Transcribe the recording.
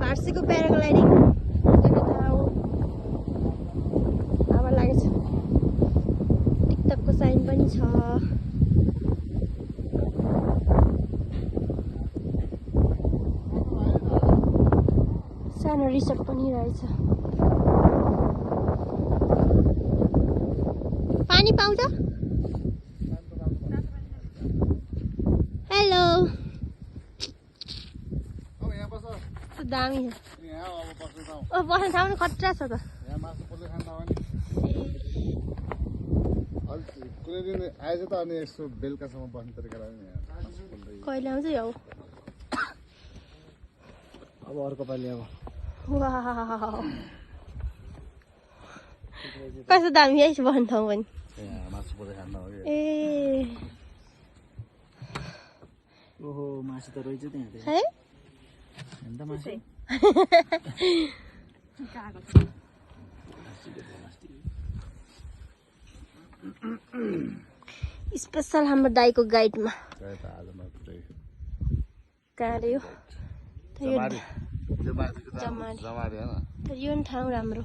फार्सीको paragliding गर्ने ठाउँ हावा लागेछ। टिकटकको साइन पनि छ। सानो रिसोर्ट पनि रहेछ। पानी पाउँछ? हेलो दामी छ। बस्ने ठाउँ पनि खतरा छ त। कुनै दिन आएछ त अनि यसो बेलुकासम्म बस्ने तरिका लाग्यो। कहिले आउँछ यो? अब अर्को पालि अब वाउ कस्तो दामी है बस्ने ठाउँ पनि। मासु पकाइ खान हो कि। ए ओहो मासु त रहेछ त्यहाँ है अन्त मासु स्पेसल हाम्रो दाइको गाइडमा आज मात्रै कहाँ रे यो? जमारी जमारी जमारी हैन यो ठाउँ राम्रो।